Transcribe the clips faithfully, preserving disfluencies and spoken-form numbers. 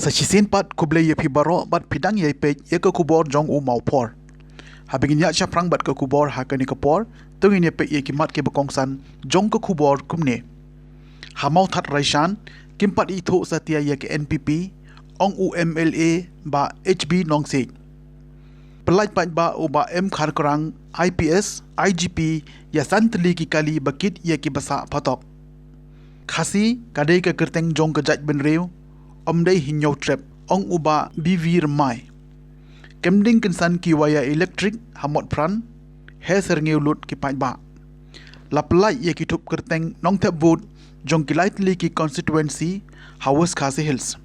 Sa shisien pat khublei ïa phi baroh bad phi dang ïai peit ïa ka khubor jong u Mawphor. Haba ngin ïaid shaphrang bad ka khubor ha kane ka por, to ngin ïa peit ïa ki mat kiba kongsan jong ka khubor kumne. Ha Mawthadraishan, kim pat ithuh satia ïa ka N P P, ong u M L A Bah H B Nongsiej. Pyllait paidbah u Bah M Kharkrang, I P S, I G P, ïa san tylli ki kali ba kit ïa kiba sah phatok. Khasi ka dei ka kyrteng jong ka jaitbynriew, ym dei Hynñiewtrep, ong u Bah B V Rymbai. Kem ding kynsan ki waya elektrik ha Motphran, heh syrngiew lut ki paidbah. La pyllait ïa ki thup kyrteng nongthep vote jong ki lai tylli ki constituency ha West Khasi Hills.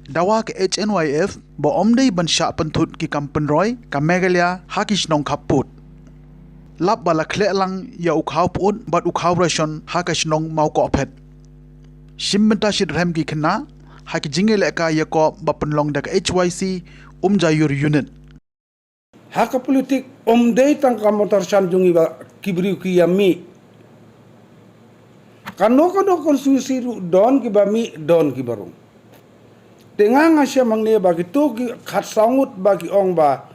Dawa ka H N Y F ba ym dei ban shah pynthut ki kam pynroi ka Meghalaya ha ki shnong khappud. Lap ba la khleh lang ïa u khaw pyut bad u khaw ration ha ka shnong Mawkohphet. Shim bynta shitrhem ki khynnah ha ki jingïalehkai ïakob ba pynlong da ka H Y C Umjaiur Unit. Ha ka politik ym dei tang ka Mawthadraishan jong ngi ba ki briew ki ïa mih. Kano kano constituency ruh don kiba mih, don kiba rung. Te nga nga shem hangne ba kito ki khatsaw ngut ba ki ong ba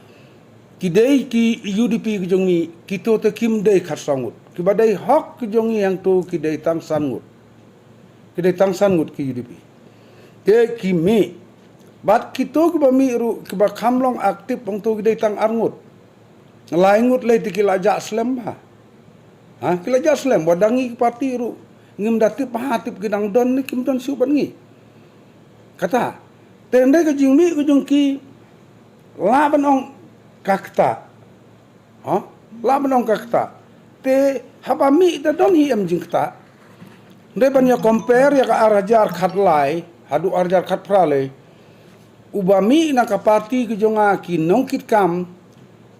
ki dei ki U D P ki jong ngi, kito te kim dei khatsaw ngut. Kiba dei hok ki jong ngi hangto ki dei tang san ngut. Ki dei tang san ngut ki U D P. Te ki mih. Bad kito kiba mih ruh kiba kham long active hangto ki dei tang ar ngut. Lai ngut lei te ki la jah slem bha. Ha, ki la jah slem. Wat dang ngi ki party ruh ngim da tip bha, tip ki dang don ne kim don shuh bad ngi. Kata. Te hynrei ka jingmih ka jong ki lah ban ong ka kata. Ha? Lah ban ong ka kata. Te haba mih da don hi em jingkata. Hynrei ban ïa compare ïa ka ar hajar khatlai haduh ar hajar khatphra lei. Uba mih na ka party ka jong nga ki nongkitkam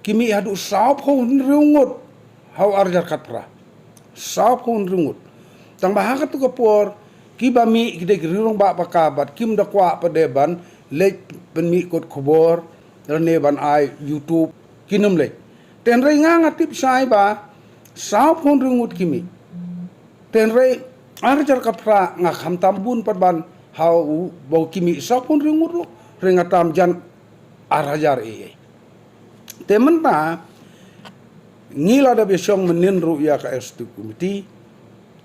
ki mih haduh sawphew hynriew ngut ha u ar hajar khatphra. Sawphew hynriew ngut. Tang ba ha katu ka por kiba mih ki dei ki riew rangbah ba ka bad kim da kwah pat de ban leit pynmih kot khubor lane ban ai YouTube, kim leit. Te hynrei nga nga tip shai ba sawphew hynriew ngut ki mih. Te hynrei ar hajar khatphra nga khamtam bun pat ban ha u ba ki mih sawphew hynriew ngut ruh, hynrei nga tam jan ar hajar ei ei. Te mynta ngi la dep ïa shong mynnin ruh ïa ka executive committee,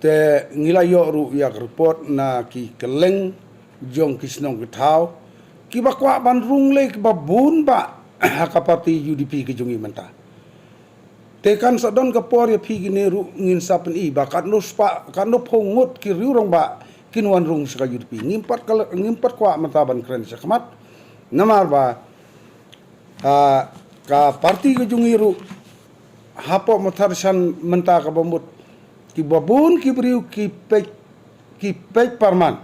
te ngi la ïoh ruh ïa ka report na ki kylleng jong ki shnong ki thaw kiba kwah ban rung lei kiba bun bha ha ka party U D P ka jong ngi mynta. Te kan sa don ka por ïa phi kine ruh ngin sa pyni ba katno spah, katno phew ngut ki riew rangbah kin wan rung sha ka U D P. Ngim pat ka, ngim pat kwah mynta ban kren shakhmat. Namar ba, ah, ka party ka jong ngi ruh hapoh Mawthadraishan mynta kaba mut kiba bun ki briew ki peit, ki peit parman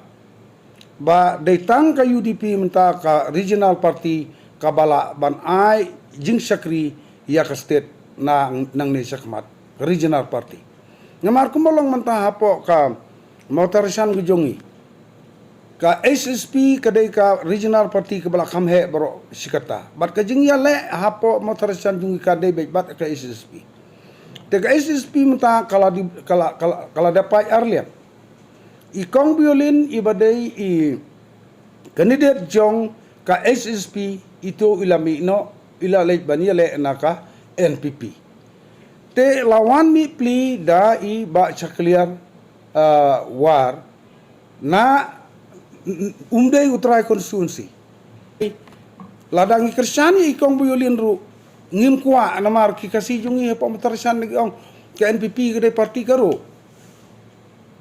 ba dei tang ka U D P mynta ka regional party kaba lah ban ai jingshakri ïa ka state na nangne shakhmat, ka regional party. Namar kumba long mynta hapoh ka Mawthadraishan ka jong ngi, ka H S P ka dei ka regional party kaba la kham heh baroh shi katta. Bad ka jingïaleh hapoh Mawthadraishan jong ngi ka dei beit bad ka H S P. Te ka H S P mynta ka la di, ka la, ka la, ka la dep paid ar liang. I Kong Biolin iba dei i candidate jong ka H S P, ito i la mih noh, i la leit ban ïaleh na ka N P P. Te la wan mih pli da i Bah Shakliar, ah, War na, um dei u trai constituency. Lada ngi kyrshan ïa i Kong Biolin ruh ngim kwah, namar ki Khasi jong ngi hapoh Mawthadraishan ki ong ka N P P ka dei party Garo.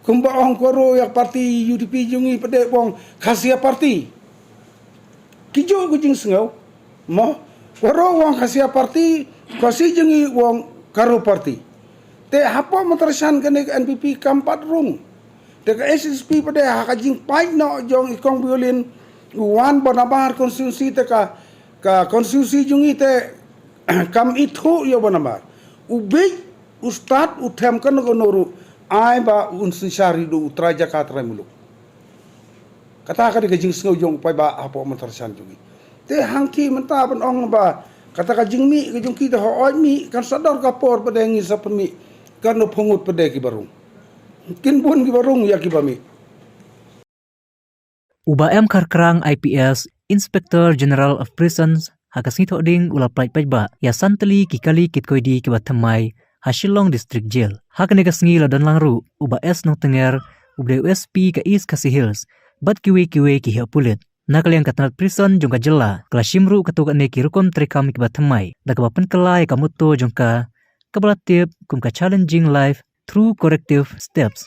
Kumba ong Garo ïa party U D P jong ngi pat de ong Khasia party. Ki juh ka jingsngew. Mo, Garo ong Khasia party, Khasi jong ngi ong Garo party. Te hapoh Mawthadraishan kane ka N P P kam pat rung. Te ka H S P pat de ha ka jingpaid noh jong i Kong Biolin u wan ba namar constituency te ka, ka constituency jong ngi te kam ithuh ïa ba namar. U bieit, u stad, u them kano kano ruh, ai ba un synshar ïa u trai jaka trai muluk. Kata ka dei ka jingsngew jong u paidbah hapoh Mawthadraishan jong ngi. Te hangta mynta ban ong ba kata ka jingmih ka jong ki te hooid mih, kan sa don ka por pat de ngin sa pynmih kano phew ngut pat de kiba rung. Kin bun kiba rung ïa kiba mih. U Bah M Kharkrang I P S, Inspector General of Prisons, ha ka sngi Thohdieng u la pynlait paidbah ïa san tylli ki kali kitkoidi kiba thymmai ha Shillong District Jail. Ha kane ka sngi la don lang ruh u Bah S Nongtnger, uba dei u S P ka East Khasi Hills, bad kiwei kiwei ki heh pulit. Na ka liang ka tnat prison jong ka jylla ka la shim ruh katto katne ki rukom treikam kiba thymmai da kaba pynkylla ïa ka motto jong ka, kaba la tip kum ka Challenging Life Through Corrective Steps.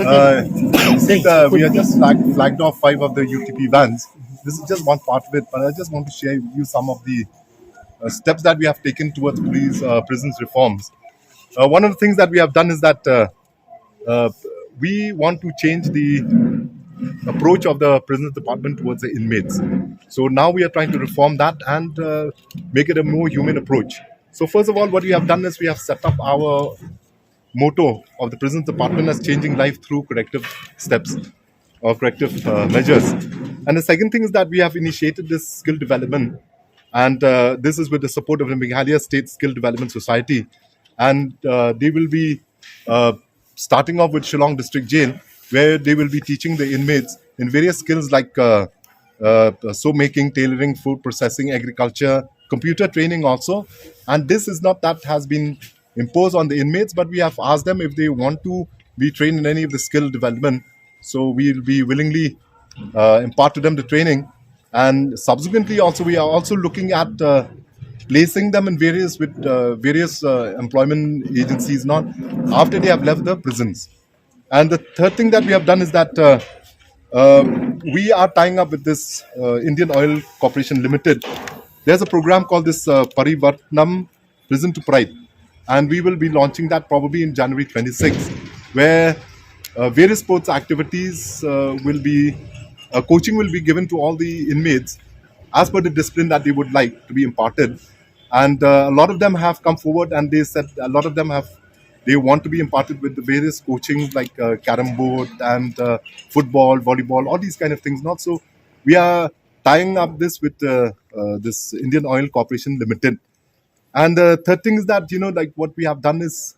Uh, I think, uh, we have just flag, flagged off five of the U T P vans. This is just one part of it, but I just want to share with you some of the uh, steps that we have taken towards police uh, prisons reforms. Uh, one of the things that we have done is that uh, uh, we want to change the approach of the prisons department towards the inmates. So now we are trying to reform that and uh, make it a more human approach. So first of all, what we have done is we have set up our motto of the prisons department as changing life through corrective steps or corrective uh, measures. And the second thing is that we have initiated this skill development, and uh, this is with the support of the Meghalaya State Skill Development Society. And uh, they will be uh, starting off with Shillong District Jail, where they will be teaching the inmates in various skills like uh, uh, soap making, tailoring, food processing, agriculture, computer training also. And this is not that has been imposed on the inmates, but we have asked them if they want to be trained in any of the skill development. So we'll be willingly uh, impart to them the training. And subsequently, also we are also looking at uh, placing them in various with uh, various uh, employment agencies. Not after they have left the prisons. And the third thing that we have done is that uh, uh, we are tying up with this uh, Indian Oil Corporation Limited. There's a program called this uh, Parivartanam Prison to Pride, and we will be launching that probably in January twenty-six, where uh, various sports activities uh, will be uh, coaching will be given to all the inmates as per the discipline that they would like to be imparted. And uh, a lot of them have come forward, and they said a lot of them have they want to be imparted with the various coachings like uh, carrom board and uh, football, volleyball, all these kind of things. Not so we are tying up this with uh, uh, this Indian Oil Corporation Limited. And the third thing is that, you know, like, what we have done is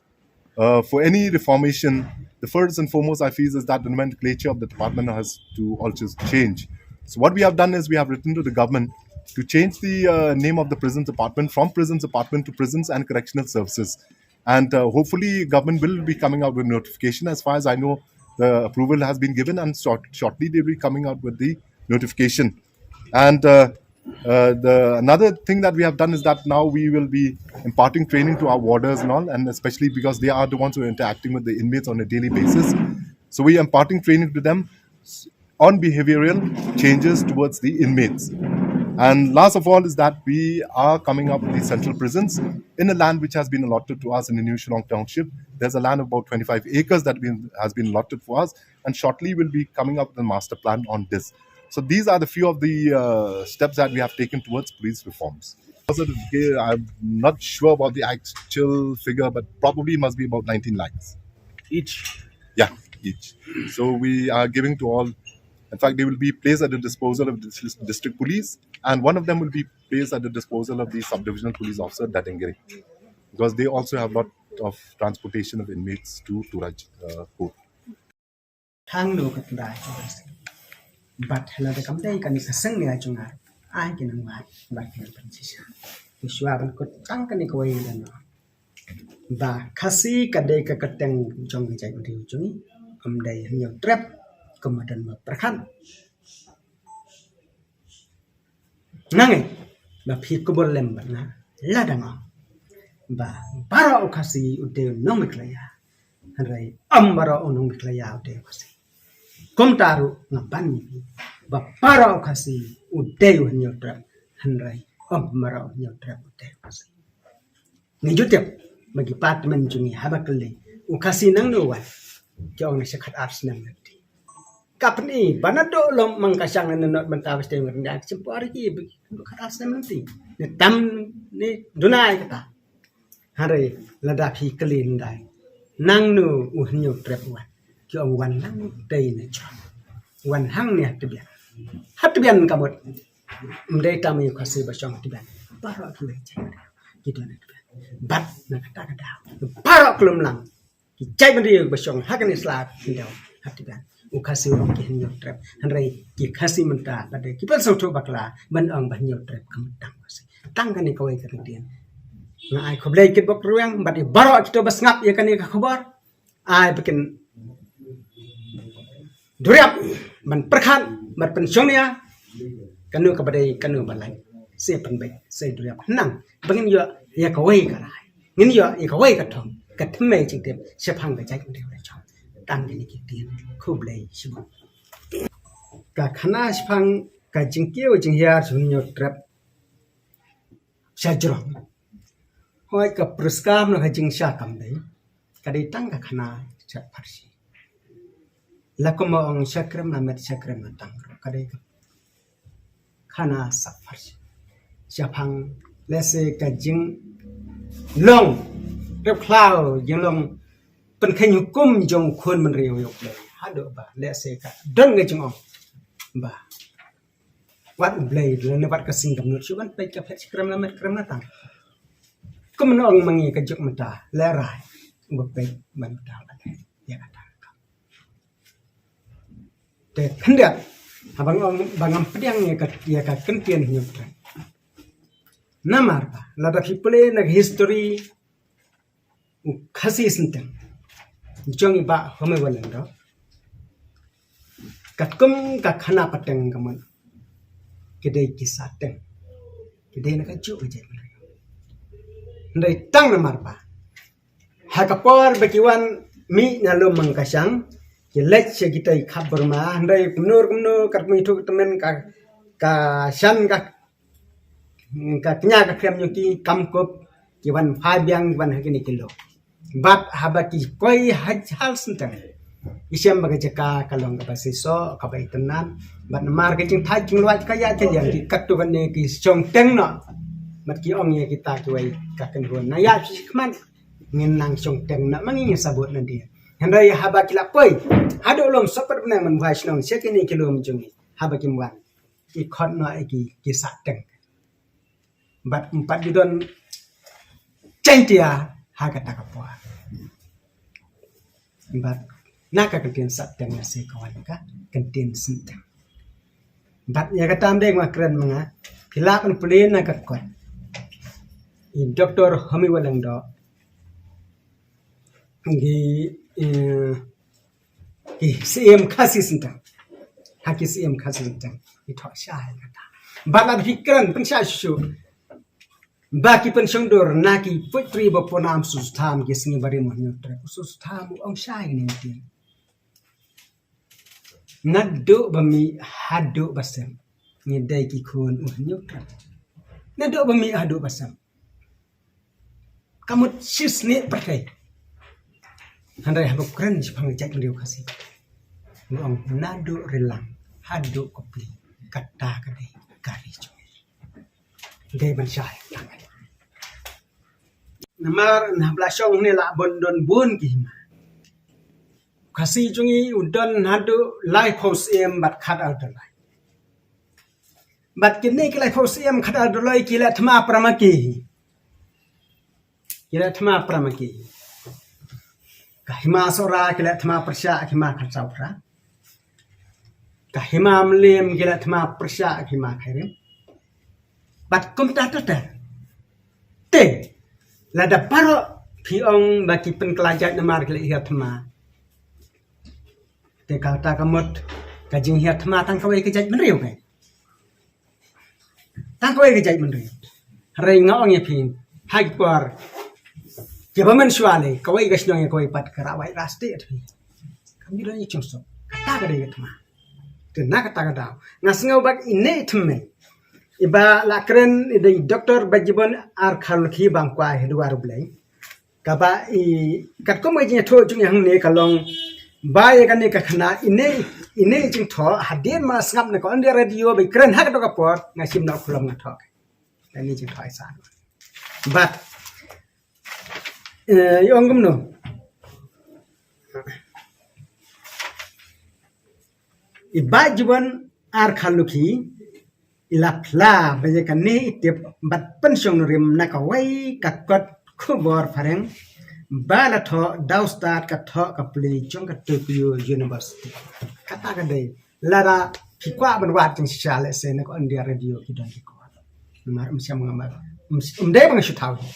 uh, for any reformation, the first and foremost I feel is that the nomenclature of the department has to also change. So what we have done is we have written to the government to change the uh, name of the prisons department from prisons department to prisons and correctional services. And uh, hopefully government will be coming out with notification. As far as I know, the approval has been given, and short, shortly they'll be coming out with the notification. And uh, uh, the another thing that we have done is that now we will be imparting training to our warders and all, and especially because they are the ones who are interacting with the inmates on a daily basis. So we are imparting training to them on behavioral changes towards the inmates. And last of all is that we are coming up with the central prisons in a land which has been allotted to us in the New Shillong Township. There's a land of about twenty-five acres that been, has been allotted for us, and shortly we'll be coming up with a master plan on this. So these are the few of the uh, steps that we have taken towards police reforms. I'm not sure about the actual figure, but probably must be about nineteen lakhs. Each? Yeah, each. So we are giving to all. In fact, they will be placed at the disposal of the dis- district police, and one of them will be placed at the disposal of the subdivisional police officer at Dadengiri, because they also have lot of transportation of inmates to Tura uh, court. Thang no ka trai. Bat hala da kam dei kani ka seng ni a chunga. Ai ki nang wat, bat ki nang pensisa. Ki shwa ban kut tang kani ka wai dan no. Ba Khasi ka dei ka kateng jong ka jait riu jong i. Kam dei hynñiew trep ka madan ma pyrkhat. Nangi ba phi kubur lem bad nga la dang ong ba baroh u Khasi u dei u nong Meghalaya. Hynrei ym baroh u nong Meghalaya u dei u Khasi. Kumta ruh nga ban ïa phi ba baroh u Khasi u dei u hynñiew trep. Hynrei ym baroh u hynñiew trep u dei u Khasi. Ngi ju tip ba ki department jong ngi haba kylli u Khasi nangno wan, ki ong na sha khat ar snem lynti. Ka pyni ba naduh lom mang ka shang na not ban ta ba stem ngi ryndia ki chim por ki ba khat ar snem lynti. Ne tam ne duna ai kata. Hare lada phi kylli ndai nangno u hynñiew trep wan, ki ong wan nang dei ne jrong, wan hangne ha tbian. Ha tbian ka mut. Ym dei tang ïa u Khasi ba shong ha tbian. Baroh ki wei jait ki don ha tbian. Bad na kata ka daw baroh ki lumlang ki jait bynriew ba shong ha kane sla ki daw ha tbian. U Khasi u ong ki hynñiew trep. Hynrei ki Khasi mynta ba dei ki pynsngewthuh bakla ban ong ba hynñiew trep ka mut tang u Khasi. Tang kane kawei ka ktien. Nga ai khublei kitbok rwiang bad ïa baroh kito ba sngap ïa kane ka khubor. Ai ba kin duriap ban pyrkhat ban pynshong nia kano kaba dei kano ba lait. Se pynbeit se duriap khnang ba ngin ïoh ïa kawei ka rai, ngin ïoh ïa kawei ka thong ka thymmei jingtip shaphang ka jaitbynriew la jong. Tang kine ki ktien. Khublei shibun. Ka khana shaphang ka jingkiew jinghiar jong u hynñiew trep sha jrong. Hooid ka pyrskam na ka jingsha kam dei. Ka dei tang ka khana sha pharshi. La kumba ong sha krem na met sha krem na tang ruh ka dei ka khana sha pharshi. Shaphang lehse ka jinglong rep khlaw jinglong pynkheiñ hukum jong u khun bynriew ïa u Blei haduh ba lehse ka don ka jingong ba wat u Blei lane wat ka sing kamnut shu ban peit ka phet sha krem na met krem na tang. Kumno ong ma ngi ka juk mynta lehrai ba peit ban mynta ba leh ïa kata ka. Te khyndiat haba nga ong ba ngam pdiang ïa ka ïa ka kyntien hynñiew trep. Namar ba lada phi pule na ka history u Khasi Synteng jong i Bah Homi Walendo. Katkum ka khana pateng ka mon ki dei ki sah teng ki dei na ka juk ka jait. Hynrei tang namar ba ha ka por ba ki wan mih na lum mang ka shang ki leit sha kita i khap Burma hynrei kumno kumno katkum i thuk tymmen ka ka shan ka ka kñia ka khriam jong ki kam kup ki wan phai biang ki wan ha kine ki lok. Bad haba ki koi ha Hal Synteng ki shem ba ka jaka ka long kaba seisoh kaba itynnad. Bad namar ka jingthait jingluid ka ïaid ka liang ki katto katne ki shong teng noh. Bad ki ong ïa kita kiwei ka kynhun na ïaid shi khmat ngin nang shong teng noh ma ngi ngin sa bud nadien. Hynrei haba ki la poi haduh lum sohpet bneng ban wai shnong sha kine ki lum jong ngi haba kim wan ki khot noh ïa ki ki sah teng. Bad ym pat ju don jaiñtia ha kata ka por. Bad na ka kyntien sah teng lehse ka wan ka kyntien synteng. Bad ïa kata ym dei nga kren ma nga phi lah ban pule na ka kot. I Doktor Homi Walendo ngi eh, ki siem Khasi Synteng. Ha ki siem Khasi Synteng i thoh shai kata. Bad lada phi kren pynshai shuh ba ki pynshong dur na ki poetry ba pynam Sutha Tham ki sngi ba rim u hynñiew trep. Sutha Tham u ong shai ne ktien. Naduh ba mih haduh ba sem ngi dei ki khun u hynñiew trep. Naduh ba mih haduh ba sem. Ka mut shisngi pyrthei. Hynrei haba kren shaphang ka jaitbynriew Khasi. Nga ong naduh rilang haduh ka pli kata ka dei ka ri jong ngi. Dei ban shai tang. Namar na haba la shong ne la bun don bun ki hima. Khasi jong ngi u don haduh laiphew siem bad khatar doloi. Bad kine ki laiphew siem khatar doloi ki la thma para ma ki. Ki la thma para ma ki. Ka hima Sohra ki leh thma pyrshah ki hima Kharsaw Phra. Ka hima Mylliem ki leh thma pyrshah ki hima Khyrim. Bad kumta ter ter. Te lada baroh phi ong ba ki pynkylla jait namar ki leh hiar thma, te kata ka mut ka jinghiar thma tang kawei ka jaitbynriew kein. Tang kawei ka jaitbynriew. Hynrei nga ong ïa phi, ha ki por kiba mynshuwa lei, kawei ka shnong ïa kawei pat ka rawai rastie. Kam ju don i chungsuk. Kata ka dei ka thma. Te na kata ka daw nga sngew ba ine i thymmei iba la kren, i dei Doctor Bajibon R Kharlukhi, ba nga kwah hi duwar U Blei. Kaba i, katkum ka jingïathuh jong i hangne ka long ba ïa kane ka khana, ine, ine i jingthoh hadien ma sngap na ka All India Radio ba i kren ha kato ka por, nga shim na u khlem nga thoh. Ine i jingthoh i sa. Bad, eh, i ong kumno, i Bajibon R Kharlukhi i la phla ba ïa kane i tip bad pynshong nongrim na kawei ka kot khubor phareng ba la thoh da u stad ka thoh ka pule jong ka Tokyo University. Kata ka dei, lada phi kwah ban wad jingshisha lehse na ka All India Radio ki don ki kot. Namar ym shym nga mar, ym, ym dei ba nga shu thaw hi.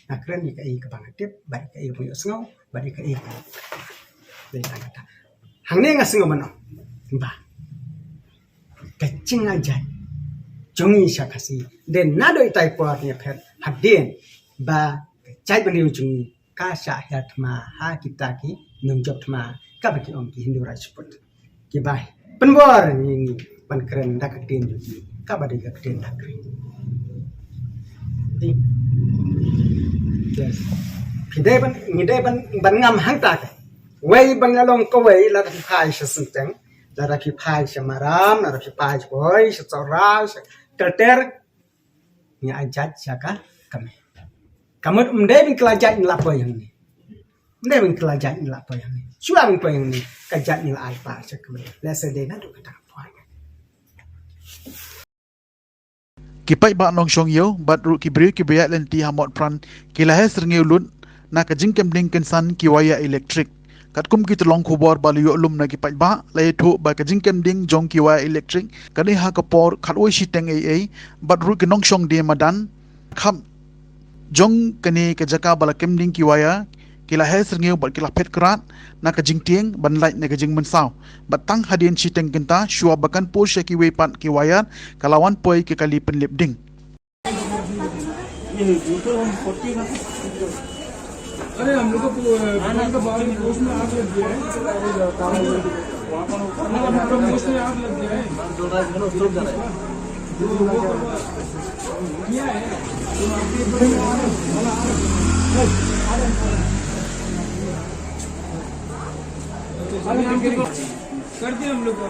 Nga kren ïa kaei kaba nga tip bad ïa kaei ba nga ïohsngew bad ïa kaei ba nga dei tang kata. Hangne nga sngew ban ong ba ka jingajait jong ngi sha Khasi dei naduh itai por ne phet hadien ba ka jaitbynriew jong ngi ka shah hiar thma ha kita ki nongjop thma kaba ki ong ki Hindu Rajput. Kiba pynbor ïa ngi ban kren da ka ktien jong ki kaba dei ka ktien Dangri. Yes. Phi dei ban, ngi dei ban, ban ngam hangta ka. Wei ban ïa long kawei, lada phi phai sha Synteng, lada phi phai sha Maram, lada phi phai sha Bhoi, sha Sohra, sha Kalter, ngi ai jait sha ka kmie. Ka mut ym dei ban kylla jait ngi la poi hangne. Ym dei ban kylla jait ngi la poi hangne. Shuwa ban poi hangne ka jait ngi la ai par sha kmie. Lehse dei naduh kata ka por. Ki paidbah nongshong ïew bad ruh ki briew kiba ïaid lynti ha Motphran ki la heh syrngiew lut na ka jingkem ding kynsan ki waya elektrik. Katkum ki tyllong khubor ba la ïoh lum na ki paidbah, la ïathuh ba ka jingkem ding jong ki waya elektrik ka dei ha ka por khatwei shiteng eiei bad ruh ki nongshong die madan kham jong kane ka jaka ba la kem ding ki waya ki la heh syrngiew bad ki la phet krad na ka jingtieng ban lait na ka jingmynsaw. Bad tang hadien shiteng kynta shuwa ba kan pur sha kiwei pat ki waya ka la wan poi ka kali pynlip ding. अरे, हम लोग को पो-, फोन का बाहर पोस्ट में आग लग गया है। वहाँ पर पोस्ट में आग लग गया है। तो वो किया है। तो आपके बड़े वाला आ रहा है। अरे, हम लोग कर दिया हम लोग का।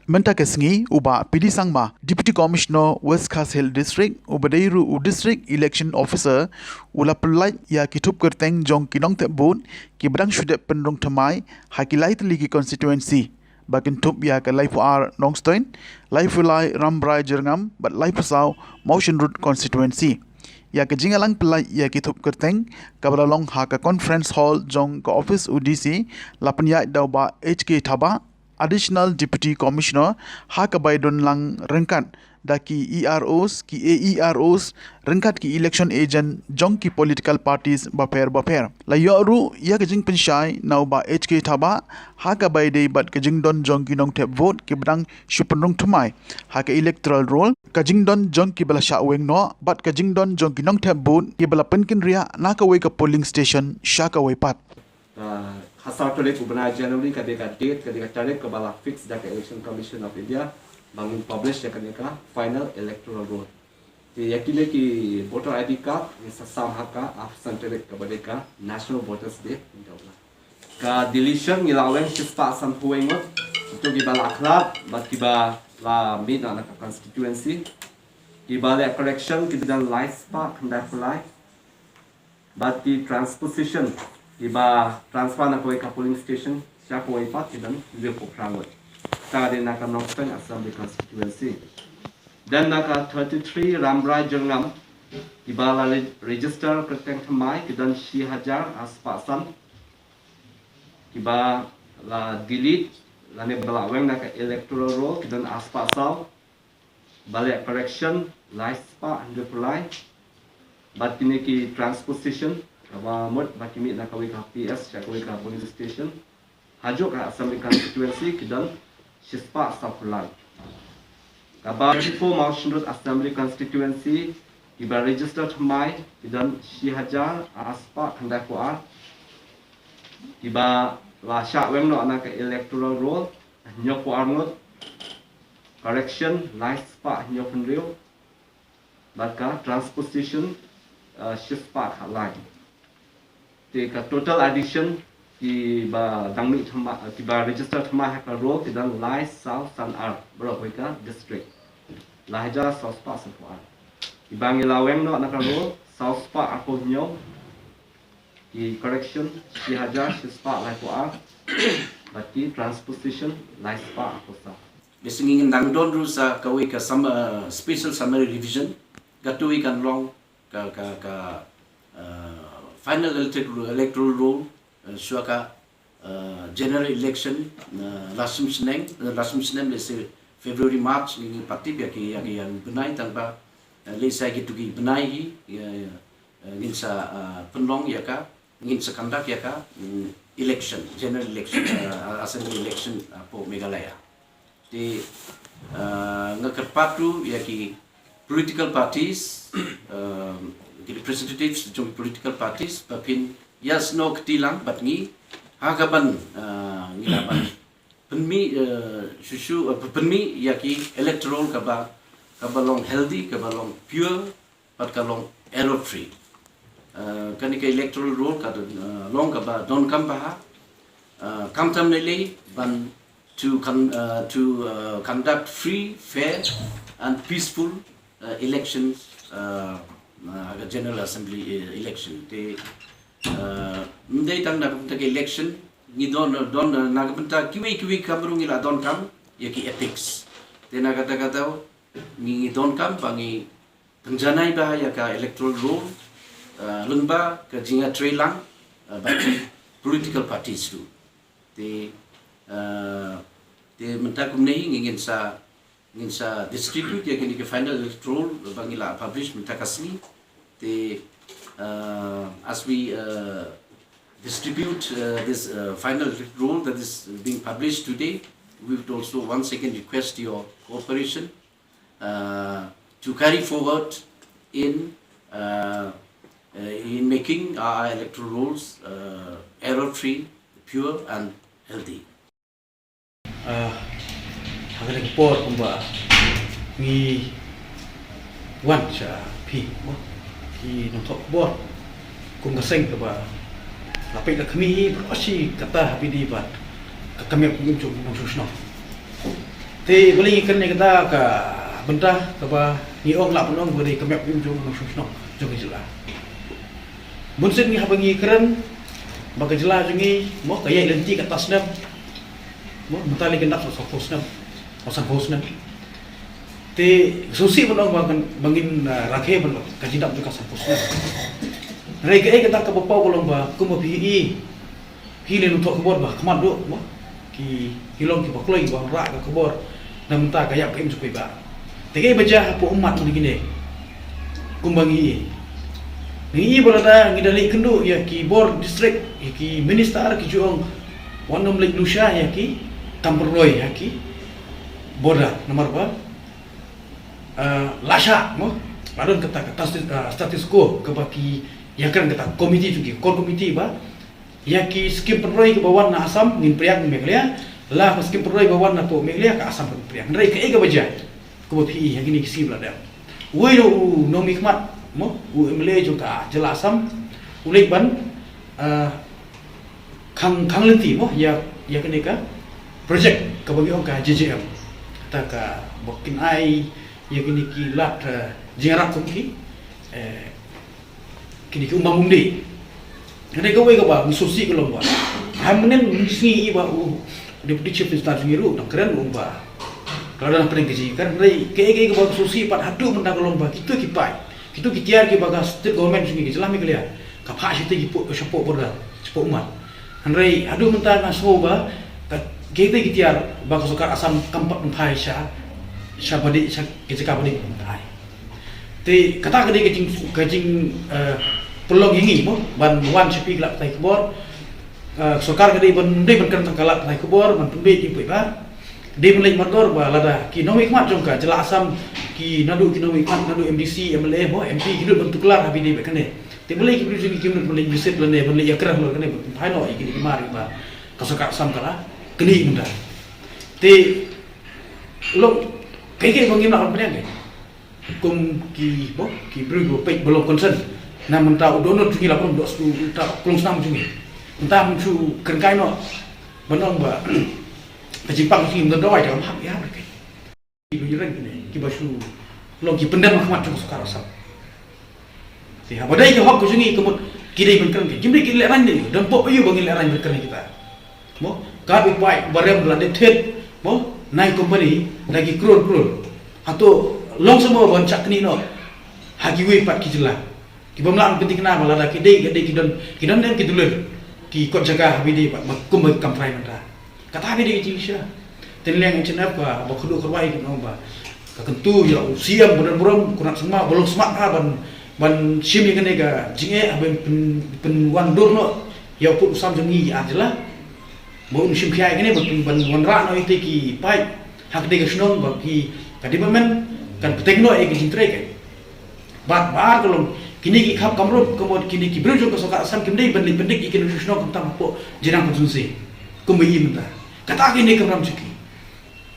Mynta ka sngi u Bah P D Sangma, Deputy Commissioner West Khasi Hills District, uba dei ruh u District Election Officer, u la pyllait ïa ki thup kyrteng jong ki nongthep vote kiba dang shu dep pynrung thymmai ha ki lai tylli ki constituency, ba kynthup ïa ka laiphew ar Nongstoiñ, laiphew lai Rambrai Jyrngam bad laiphew saw Mawshynrut constituency. Ïa ka jingïalang pyllait ïa ki thup kyrteng kaba la long ha ka conference hall jong ka office u D C, la pynïaid da u Bah H K Thabah, Additional Deputy Commissioner, ha kaba ïadonlang ryngkat da ki E R Os, ki A E R Os, ryngkat ki election agent jong ki political parties bapher bapher. La ïoh ruh ïa ka jingpynshai na u Bah H K Thabah ha kaba ïadei bad ka jingdon jong ki nongthep vote kiba dang shu pynrung thymmai ha ka electoral roll, ka jingdon jong kiba la shah weng noh bad ka jingdon jong ki nongthep vote kiba la pynkynriah na kawei ka polling station sha kawei pat. Ka khatsaw tarik u bnai January ka dei ka date, ka dei ka tarik kaba la fix da ka Election Commission of India ba ngin publish ïa kane ka final electoral roll. Te ïa kine ki voter I D card ngin sa sam ha ka arphew san tarik kaba dei ka National Voters Day. Ka deletion ngi la weng shispah sanphew wei ngut, ito kiba la khlad bad kiba la mih na ka constituency. Kiba leh correction ki don lai spah khyndai phew lai. Bad ki transposition, kiba transfer na kawei ka polling station sha kawei pat, ki don hynriewphew phra ngut. Kata ka dei na ka Nongstoiñ Assembly Constituency. Then na ka thirty-three Rambrai Jyrngam, kiba la re-, register kyrteng thymmai ki don shi hajar ar spah san. Kiba la delete lane ba la weng na ka electoral roll ki don ar spah saw. Ba leh correction lai spah hynriewphew lai. Bad kine ki transposition, kaba mut ba ki mih na kawei ka P S sha kawei ka polling station, hajuh ka Assembly Constituency ki don shispah sawphew lai. Kaba thirty-four Mawshynrut Assembly Constituency, kiba register thymmai ki don shi hajar ar spah khyndaiphew ar. Kiba la shah weng noh na ka electoral roll hynñiewphew ar ngut. Correction lai spah hynñiewphew hynriew. Bad ka transposition, uh, shispah khatlai. Te ka total addition kiba dang mih thymmai, kiba register thymmai ha ka roll ki don lai saw san ar baroh kawei ka district. Lai hajar saw spah sanphew ar. Kiba ngi la weng noh na ka roll saw spah arphew hynñiew. Ki correction shi hajar shispah laiphew ar. Bad ki transposition lai spah arphew saw. Bad ngi ngin dang don ruh sa kawei ka sum-, uh, special summary revision. Kato kan long ka, ka, ka, uh, final electoral, electoral roll, uh, shuwa ka, uh, general election, uh, la shim snem, uh, la shim snem lehse February, March, ngi, ngi pat tip ïa ki, ïa ki, ïa ki bnai tang ba, uh, lehse kito ki bnai hi, uh, uh, ngin sa, uh, pynlong ïa ka, ngin sa conduct ïa ka, mm, election, general election, uh, assembly election, uh, hapoh Meghalaya. Te, uh, nga kyrpad ruh ïa ki political parties, uh, ki representatives jong political parties, ba phin ïasnoh kti lang bad ngi, ha kaban, uh, ngi lah ban pynmih, uh, shuh shuh, uh, pynmih ïa ki electoral kaba, kaba long healthy, kaba long pure, bad ka long error free. Uh, kane ka electoral roll ka, uh, long kaba donkam bha, uh, khamtam ne lei ban to con-, uh, to, uh, conduct free, fair and peaceful, uh, elections, uh, uh, ka General Assembly, uh, election. Te, uh, ym dei tang na ka bynta ka election, ngi don, don, uh, na ka bynta kiwei kiwei kam ruh ngi la donkam ïa ki ethics. Te na kata ka daw ngi, ngi donkam ba ngi pynjanai bha ïa ka electoral roll, uh, lyngba ka jingïatreilang, uh, bad ki political parties ruh. Te, uh, te mynta kumne hi ngi, ngin sa, ngin sa distribute ïa kine ki final electoral ba ngi la publish mynta ka sngi. Te, uh, as we, uh, distribute, uh, this, uh, final electoral that is being published today, we would also once again request your cooperation, uh, to carry forward in, uh, uh, in making our electoral rolls, uh, error free, pure and healthy. Uh, ha kane ka por kumba ngi wan sha phi, mo, ki nongthoh khubor, kum ka seng kaba la peit la khmih hi baroh shi katta ha phi dei bad ka kam ïap ka im jong ki nongshong shnong. Te balei ngi kren ïa kata ka bynta kaba ngi ong lah ban ong ba dei ka map im jong nongshong shnong jong ka jylla. Bun sien ngi haba ngi kren ba ka jylla jong ngi mo ka ïaid lynti kata snem. Mo mynta lei kan dap sa phew snem. Sa phew snem. Te sngewsih ban ong ba kan ba ngin ah, rakhe ban ka jingdap jong ka sa phew snem. Hynrei kaei kata kaba paw ka long ba kumba phi i Phi leh nongthoh khubor ba khmat duh mo ki ki long kiba kloi ba wanrah ka khubor na mynta ka ïap ka im jong ki ba. Te kaei ba jia hapoh ummat na kine kumba ngi i. Ngi i ba lada ngi da leit kynduh ïa ki bor district ïa ki minister ki ju ong wat nym leit lusha ïa ki kam pynroi ïa ki border namar ba ah, la shah mo la don kata ka status, ah, status quo kaba ki ïa kren kata committee jong ki core committee ba ïa ki skim pynroi kaba wan na Assam ngin pdiang Meghalaya, la ka skim pynroi ba wan na to Meghalaya ka Assam kan pdiang. Hynrei kaei kaba jia kaba phi i ha kine ki skim la dep. Uwei u nongmihkhmat mo u M L A jong ka jylla Assam u leit ban ah, khang khang lynti mo ïa ïa kane ka project kaba ngi ong ka J J M. Kata ka ba kin ai ïa kine ki lad eh, jingïarap kum ki eh, kine ki umbam umdih. Kane kawei kaba ngi sngewsih ka long ba ha mynnin ngi sngi i ba u Deputy Chief Minister jong ngi ruh dang kren u ong ba ka la dang pyneng ka jingkren hynrei kaei kaei kaba sngewsih pat haduh mynta ka long ba kito ki paid kito ki tiar kiba ka state government jong ngi ka jylla Meghalaya ka phah shatei ki pud shapoh border shapoh ummat. Hynrei haduh mynta nga sngew ba ka kaei kaei ki tiar ba ka sorkar Assam kam pat pynphai sha sha ba dei sha ka jaka ba dei pynphai. Te kata ka dei ka jing ka jing eh, pynlong ïa ngi mo ban wan sha phi ka lad pathai khubor. Eh, sorkar ka dei ban dei ban kren tang ka lad pathai khubor ban pynbeit ïa phi ba dei ban leit mardor ba lada ki nongmihkhmat jong ka jylla Assam ki naduh ki nongmihkhmat naduh M D C, M L A mo M P ki lut ban tuklar ha phi dei ba kane. Te balei ki briew jong ngi kim lut ban leit visit lane ban leit ïakren lane ban pynphai noh ïa kine ki mar ba ka sorkar Assam ka la knieh mynta. Te long kaei kaei ba ngim lah ban pynïeng. Kum ki bo ki briew ba peit ba long concern. Na mynta u dohnud jong ngi la bun doh sku ta klong snam jong ngi. Mynta mynta shu kren kai noh ban ong ba ka jingpang jong ngi mynta dawai da lam hap ïa ba kai. Ki ba ïa reng kine ki ba shu long ki pyndem ha khmat jong ka sorkar Assam. Te haba dei ka hok ka jong ngi ka mut ki dei ban kren ki kim dei ki lehraiñ dei don pop aïu ba ngi lehraiñ ban kren kita. Mo ka dei pai ba rem ba la dei thet mo nai company da ki crore crore. Hato long samo ban chak kni no ha kiwei pat ki jylla. Ki bym lah ban pynthikna ba lada ki dei ki dei ki don ki don dem ki dulir ki kot jaka ha bi dei ba kum ba kam prai mynta. Kata ka dei ka jingshisha. Te ngi liang H N F ka ba khudu kyrwai ka nong ba ka kyntu ïa u C M ba don burom Conrad Sangma ba long smat ha ban ban shim ïa kane ka jingeh ha ban pyn pynwan dur noh ïa u pud u sam jong ngi ïa ar jylla. Ba un shim khia ïa kane ban ban wanrah noh ïa ki paip ha ka dei ka shnong ba ki ka department kan pynthik noh ïa ka jingtrei ka. Bad ba ar ka long kine ki khap kamrup ka mut kine ki briew jong ka sorkar Assam kim dei ban leit pyndik ïa ki nongshong shnong kumta hapoh Jirang constituency. Kumba i mynta kata kine kamram jong ki.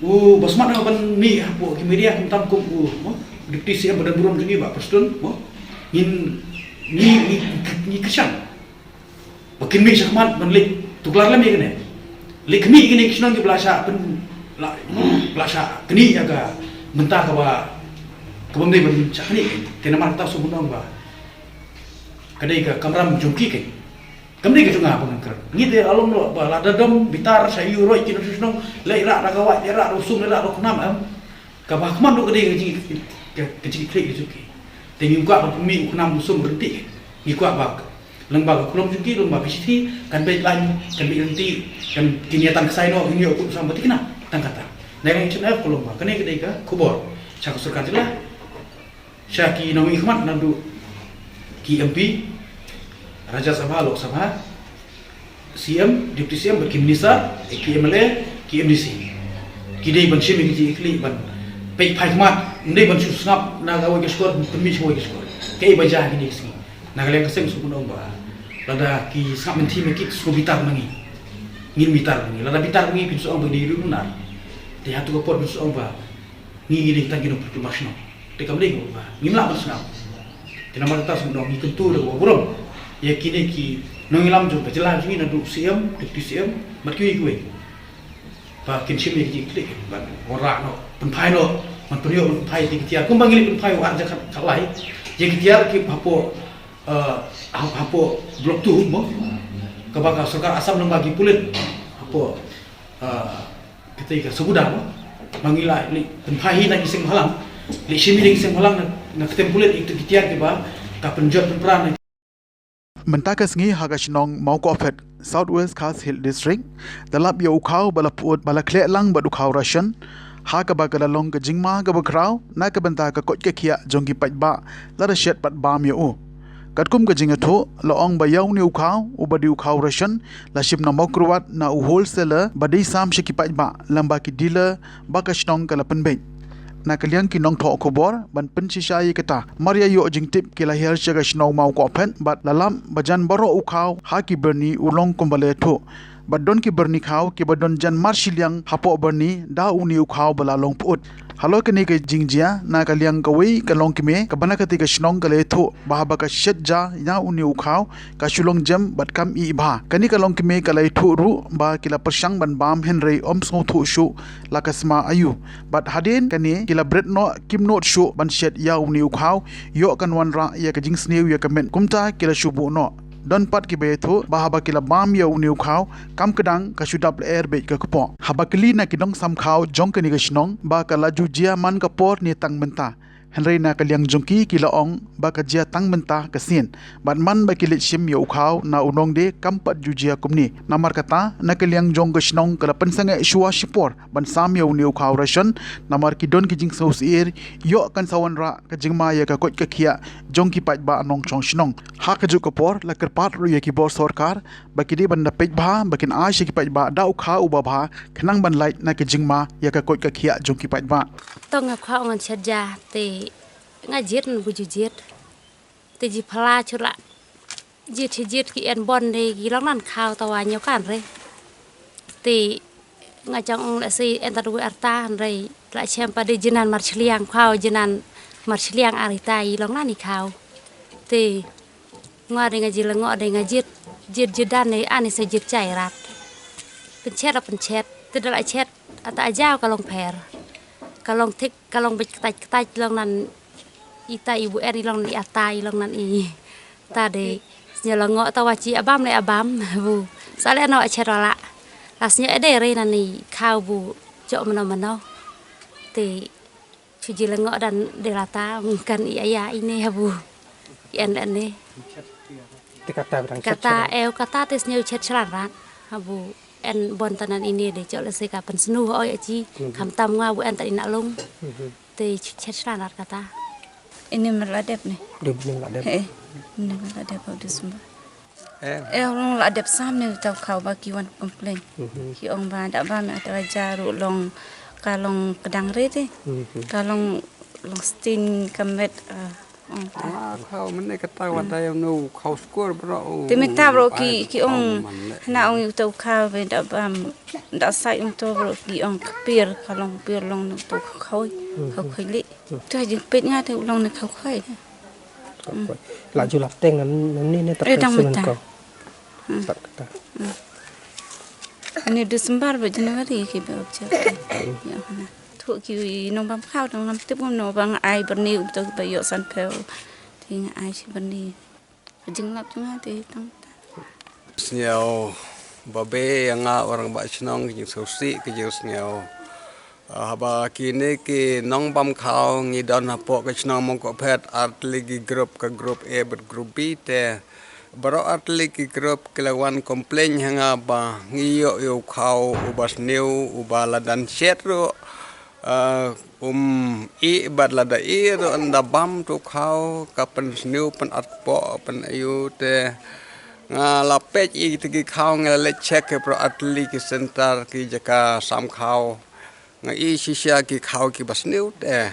U ba smat ban mih hapoh ki media kumta kum u mo Deputy C M ba don burom jong ngi Bah Prestone mo ngin ngi ngi ngi kyrshan. Ba kin mih shakhmat ban leit tuklar lem ïa kane. Leit khmih ïa kine ki shnong ki ba la shah pyn la la shah knieh ïa ka mynta kaba kaba ym dei ban shah knieh. Te namar kata shu ban ong ba ka dei ka kamram jong ki keiñ. Kam dei ka jong nga ba ngan kren. Ngi te along lo ba la da dom bitar sha ïu roi ki nongshong shnong leit rah da ka wait leit rah da u sum leit rah da u khnam em. Kaba khmat ruh ka dei ka jing ka ka jingkhleh ka jong ki. Te ngi kwah ba pynmih u khnam u sum ryntih. Ngi kwah ba lyngba ka khulom jong ki lyngba ka shithi kan beit laiñ kan beit ryntih kan kin ïa tang ksai noh kin ïoh kut sam ba thikna tang kata. Nai ngi chynna ka lyngba kane ka dei ka khubor sha ka sorkar jylla sha ki nongmihkhmat naduh ki M P Rajya Sabha Lok Sabha. C M, Deputy C M bad ki minister, ki M L A, ki M D C. Ki dei ban shim ïa ki jingïakhlieh ban peit phai khmat, ym dei ban shu sngap na kawei ka shkor pynmih sha kawei ka shkor. Kaei ba jia ha kine ki sngi. Na ka liang ka seng sngewbha ong ba lada ki sngap mynthi ma ki sngewbitar ma ngi. Ngin bitar ma ngi. Lada bitar ma ngi phin sa ong ba dei riew nunar. Te hato ka por phin sa ong ba ngi ngi dei tang ki nongpynmih shnong. Te kam dei ba ngim lah ban sngap. Te namar kata sngewbha ngi kyntu da kaba burom ïa kine ki nongïalam jong ka jylla jong ngi naduh C M, Deputy C M bad kiwei kiwei. Ba kin shim ïa ki jingkitkhlieh, ban wanrah noh, pynphai noh, ban pynïoh, ban pynphai ïa ki tiar. Kumba ngi leit pynphai u ar hajar khatlai ïa ki tiar ki hapoh, eh, hap-, hapoh Block two mo. Kaba ka sorkar Assam lyngba ki pulit hapoh, eh, kata ka Sabuda mo. Ba ngi la leit pynphai hi na ki seng bhalang, leit shim hi na ki seng bhalang na, na kyrteng pulit ïa ki tiar kiba ka pynjot pynpra na Mynta ka sngi ha ka shnong Mawkohphet, South West Khasi Hills District, da lap ïa u khaw ba la pyut ba la khleh lang bad u khaw ration, ha kaba ka la long ka jingma kaba khraw na ka bynta ka koit ka khiah jong ki paidbah lada shet pat bam ïa u. Katkum ka jingïathuh, la ong ba ïa une u khaw, uba dei u khaw ration, la shim na Mawkyrwat na u wholesaler ba dei sam sha ki paidbah, lyngba ki dealer ba ka shnong ka la pynbeit. Na ka liang ki nongthoh khubor, ban pynshisha ïa kata, mar ïa ïoh jingtip ki la hiar sha ka shnong Mawkohphet, bad la lap ba jan baroh u khaw ha ki byrni u long kumba la ïathuh. Bad don ki byrni khaw kiba don jan mar shiliang hapoh byrni da une u khaw ba la long pyut. Halor kane ka jingjia, na ka liang kawei ka longkmie kaba na kata ka shnong ka la ïathuh ba haba ka shet ja ïa une u khaw, ka shu long jem bad kam ih bha. Kane ka longkmie ka la ïathuh ruh ba ki la pyrshang ban bam hynrei ym sngewthuh shuh la ka sma aïu. Bad hadien kane ki la bret noh, kim nud shuh ban shet ïa une u khaw, ïoh kan wanrah ïa ka jingsniew ïa ka met, kumta ki la shu buh noh. Don pat kiba ïathuh ba haba ki la bam ïa une u khaw, kam kdang ka shu dap lyer beit ka kpoh. Haba kylli na ki nongsam khaw jong kane ka shnong ba ka la ju jia man ka por ne tang mynta, hynrei na ka liang jong ki, ki la ong ba ka jia tang mynta ka sien. Bad man ba ki leit shim ïa u khaw na u nongdie, kam pat ju jia kumne. Namar kata, na ka liang jong ka shnong ka la pynsangeh shuwa shipor ban sam ïa une u khaw ration, namar ki don ki jingsngewsyier ïoh kan sa wanrah ka jingma ïa ka koit ka khiah jong ki paidbah nongshong shnong. Ha kajuh ka por, la kyrpad ruh ïa ki bor sorkar ba ki dei ban da peit bha ba kin ai sha ki paidbah da u khaw uba bha, khnang ban lait na ka jingma ïa ka koit ka khiah jong ki paidbah. Tang nga khaw ngan shet ja, te nga jied ngan buh ju jied. Te ji phylla shu la jied hi jied, ki en bon de ki long nan khaw, tawa ñiew kan re. Te nga jong ong lehse en tad wei arta, hynrei la shem pat de jinan mar shiliang, khaw jinan mar shiliang, ar ita i long nan i khaw. Te nga de nga ji la ngoh de nga jied, jied jied dan de ani sa jied chai rat. Pynchet la pynchet, te da la chet, ata a jaw ka long pher. Ka long thik, ka long beit ktait ktait, long nan ita i bu en, i long nan i ata, i long nan i ta de. Sñiaw la ngoh, tawa chi abam le abam bu. Sa le no a chet wala. La sñiaw e de re nan i khaw bu jok mano mano. Te chu ji la ngoh dan de la ta, kan i aya ine ha bu. I en le ne. Te kata bang chet kata chet. Eu kata te sñiaw chet chlan rat. Ha bu en bon tanan ine de, jok lehse ka pynsnu oi achi. Mhm. Kham tam nga bu en ta ina long. Mhm. Te chet chlan rat kata. Ini mer la dep ne. Dep ni la dep. He. Ini mer la dep ha December. Eh. Eh, long la dep sam ne, tau khaw ba ki wan complain. Mhm. Ki ong ba da bam ata ja ruh long, ka long kdang re te. Mhm. Ka long, long sting ka met, ah, ong ta. Ah, khaw mane kata wa ta yam no khaw skur bro. Te meta bro ki, ki ong, hana ong yu tau khaw be da bam, da sai ong to bro ki ong kpir, ka long kpir long no tau khaw, khaw khaw li. Tu jingpeit nga te u long ne khaw khoi. Khaw khoi. La ju lap teng nan, nan ni ne. Eh, tang meta. Tat kata. Ani December ba January ki ba object. Ya, na. Tu ki nong bam khaw tang ngam tip ngam no bang ai byrni u to ba ïoh san phew. Ti nga ai shi byrni. Jinglap jong nga te tang ta. Sñiaw ba be ïa nga, u rangbah shnong, ki jingsngewsih, ki jingsñiaw. Ah, haba kine ki nongbam khaw ngi don hapoh ka shnong Mongkohphet, artylli ki group, ka group A bad group B te. Baroh artylli ki group ki la wan complain ha nga ba ngi ïoh ïa u khaw uba sniew, uba la dang shet ruh. Ah, um, i bad lada i ruh ynda bam tu khaw, ka pynsniew, pynat poh, pyn ayu te. Nga la peit i te ki khaw, nga la leit check ki pro artylli ki center, ki jaka sam khaw. Nga i shisha ki khaw kiba sniew te.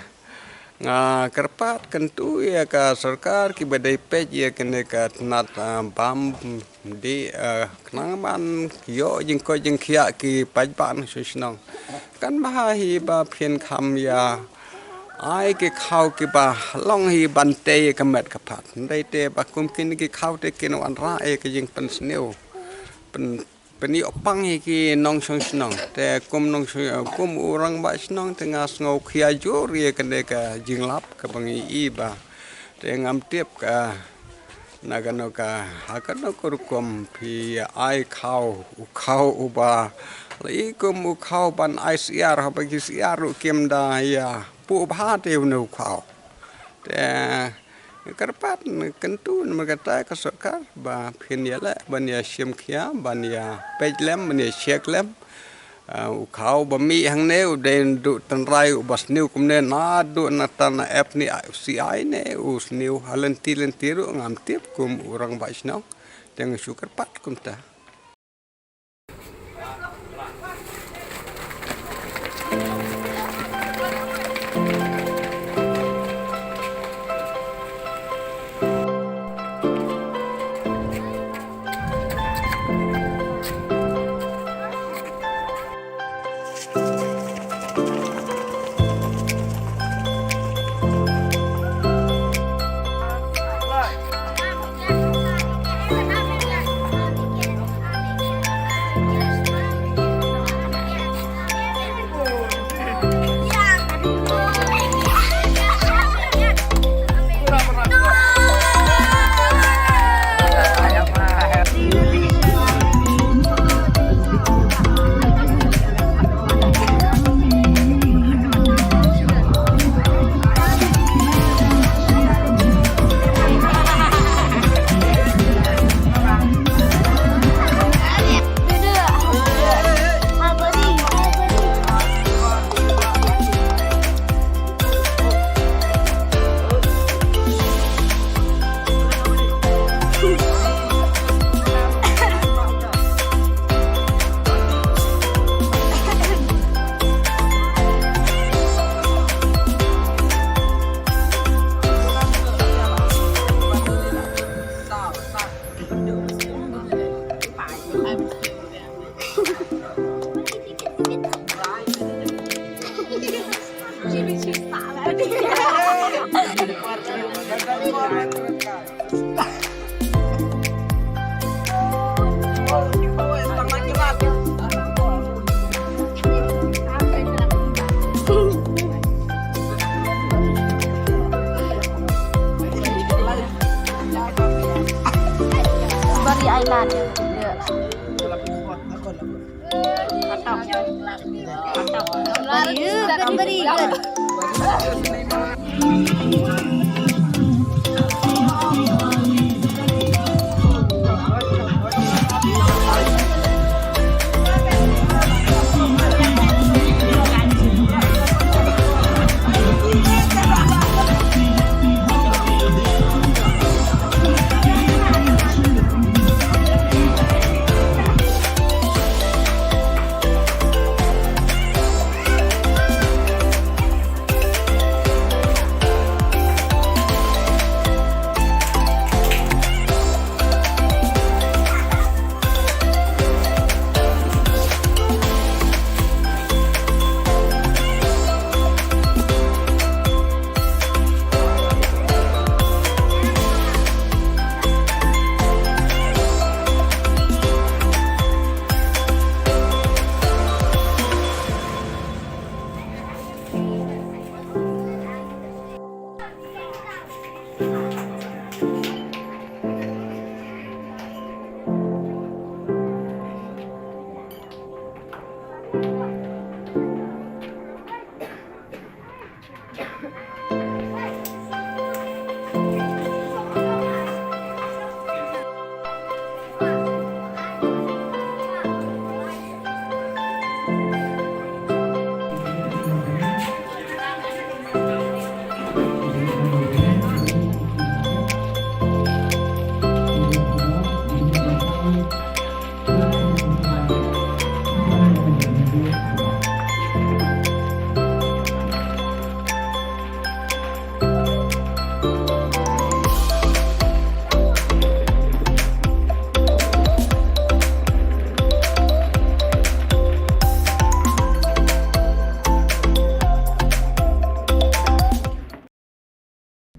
Nga kyrpad kyntu ïa ka sorkar kiba dei peit ïa kane ka tnat, ah, bam. Di, eh, khnang ban ïoh jingkoit jingkhiah ki paidbah nongshong shnong. Kan bha hi ba phin kham ïa ai ki khaw kiba long hi ban tei ka met ka phad. Hynrei te ba kum kine ki khaw te kin wanrah ïa ka jingpynsniew. Pyn Pynïoh pang ïa ki nongshong shnong. Te kum nongshong, kum u rangbah shnong te nga sngew khia jur ïa kane ka jinglap kaba ngi i ba. Te ngam tip ka na kano ka, ha kano ka rukom phi ai khaw, u khaw uba. La i kum u khaw ban ai syiar, haba ki syiar ruh kim da ïa puh bha te une u khaw. Te kyrpad kyntu namar kata ka sorkar ba phin ïaleh ban ïa shim khia ban ïa peit lem ban ïa check lem. Ah, u khaw ba mih hangne u dei naduh tynrai uba sniew kumne naduh na tan na ep ni ai u C I ne u sniew ha lynti lynti ruh ngam tip kum u rangbah shnong. Te nga shu kyrpad kumta. Bari Island.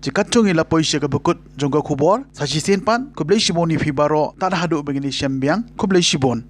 Te katto ngi la poi sha kaba kut jong ka khubor, sa shisien pat, khublei shibun ïa phi baroh, tad haduh ba ngin ïashem biang, khublei shibun.